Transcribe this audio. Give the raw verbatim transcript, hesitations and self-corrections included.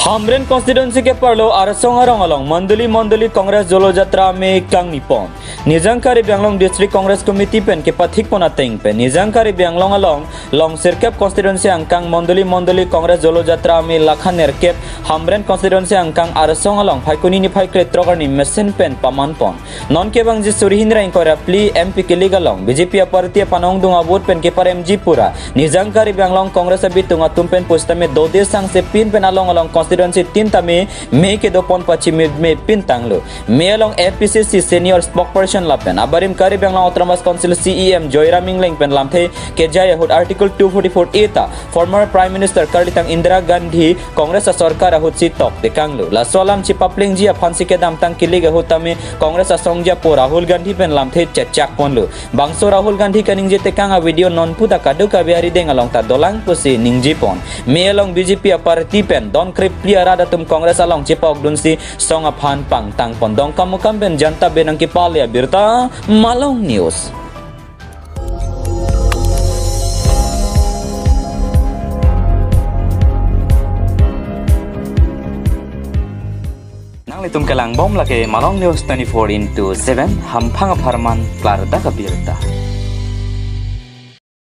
Hamren constituency ke-arlo Arsong arong along Mondoli Mondoli Congress Jolo Jatra amei kangnipon. Nijang Karbi Anglong District Congress Committee pen kepathikpon ateng pen Nijang Karbi Anglong along long sirkep constituency angkang Mondoli Mondoli Congress Jolo Jatra amei lakhan nerkep Hamren constituency angkang Arsong along Phaikuni niphai kre-throk arni mesen pen pamanpon. Non kevangji suri hini ra ingkoi ra phli M P kilik along B J P aparty aphan ongdung avote pen keparemji pura Nijang Karbi Anglong Congress abitung atum pen pusitame dode sangse pin pen along along constituency tin tame mei kedopon pachimit mei pin tanglo. Mei along A P C C senior spokesperson lapen abarim Karbi Anglong Autonomous Council C E M Joyram Engleng pen lamthe kejai ahut Article two forty-four A ta former Prime Minister karlitang Indira Gandhi Congress asorkar ahut si tok tekanglo. Laso alam chipaplengji aphan si kedamtang kilik ahut tame Congress asongja po Rahul Gandhi pen lamthe chechakponlo. Bangso Rahul Gandhi kaningje tekang a-video non puta kadokave arideng along ta dolang pusi ningjepon. Mei along B J P aparty pen don krepli arat atum Congress along chipaokdunsi song aphan pangtangpon. Dongkamukam pen Janta Benang kepale abirta, Malong News. Nanglitum kelangbom lake Malong News twenty-four into seven, hamphang apharman klardak abirta.